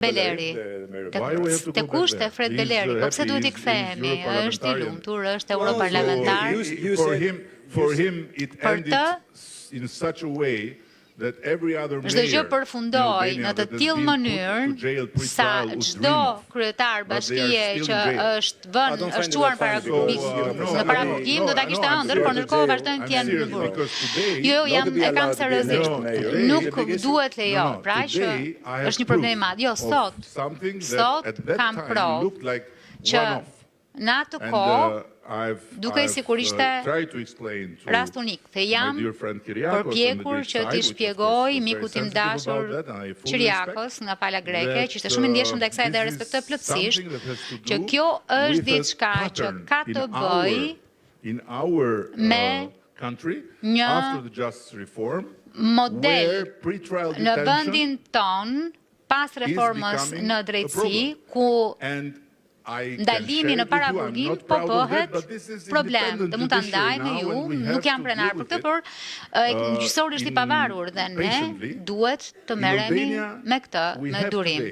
Beleri. Te kush te Fred Beleri? Po pse duhet i kthehemi? Është i lumtur, është europarlamentar. For him it ended in such a way that every other Çdo gjë përfundoi në të tillë mënyrë sa çdo kryetar bashkie që është vënë, është çuar para në paraburgim do ta kishte ëndërr, por ndërkohë vazhdojnë të jenë në burg. Jo, jo, jam e kam seriozisht. Nuk duhet lejo, pra që është një problem i madh. Jo, sot, sot kam provë që në atë kohë duke sikur ishte rast unik. Dhe jam përpjekur që t'i shpjegoj mikut tim dashur Qiriakos nga pala greke, që ishte shumë i ndjeshëm ndaj kësaj dhe respektoj plotësisht, që kjo është diçka që ka të bëjë me një model në vendin ton pas reformës në drejtësi, ku ndalimi në paraburgim po bëhet problem. Dhe mund ta ndaj me ju, nuk jam krenar për këtë, por gjyqësori është i pavarur dhe ne duhet të merremi me këtë, me durim.